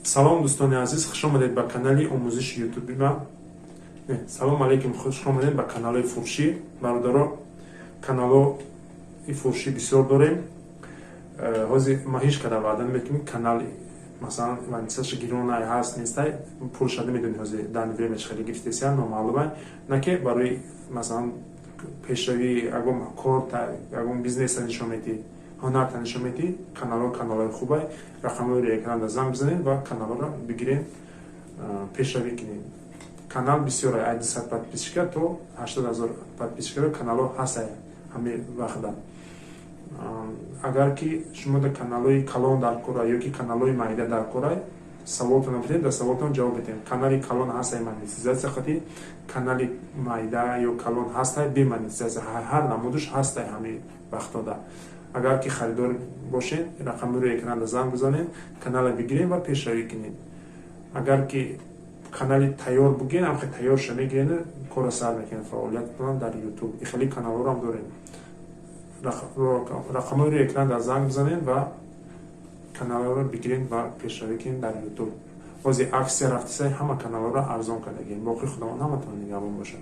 Салом, дӯстони азиз, хуш омадед ба канали омӯзиши ютуби ма. Салом алейкум, хуш омадед ба каналҳои фурӯшӣ. Бародаро, каналҳои фурӯшӣ бисёр дорем. Ҳозир ма ҳеҷ када ваъда наметунем. Канал, масалан, монетизатсияш гиронай ҳаст, нестай, пулша намедонем. Ҳозир данный время чӣ хеле гирифтесия, номаълумай. На ки барои, масалан, пешравии ягон кор, ягон бизнеса нишон медиҳӣ, ҳунарта нишон медиҳӣ, каналҳо каналҳои хубай. Рақамҳои рӯи экранда занг бизанед ва каналҳоро бигиред, пешравӣ кунед. Канал бисёр, аз 200 подписчика то 80 000 подписчика каналҳо ҳастай ҳамин вақта. Агар ки шумо дар каналҳои калон дар кора ё ки каналҳои майда дар корай, саволтонро бидиҳед, дар саволтон ҷавоб медиҳем. Канали калон ҳастай монетизатсия хати, канали майда ё калон ҳастай бе монетизатсия, ҳар намудаш ҳастай ҳамин вақтода. Агар ки харидор бошед, рақами рӯи экранда занг бизанед, канала бигиред ва пешравӣ кунед. Агар ки канали тайёр бугиред, ҳамхе тайёрша мегиред, кора сар мекунед, фаъолият кунанд дар Ютуб. Хеле каналҳоро ҳам дорем. Рақамҳои рӯи экранда занг бизанед ва каналҳоро бигиред ва пешравӣ кунед дар Ютуб. Ҳозир акция рафтисай, ҳама каналҳоро арзон кардагем. Боқӣ Худованд ҳаматон нигаҳбон бошад.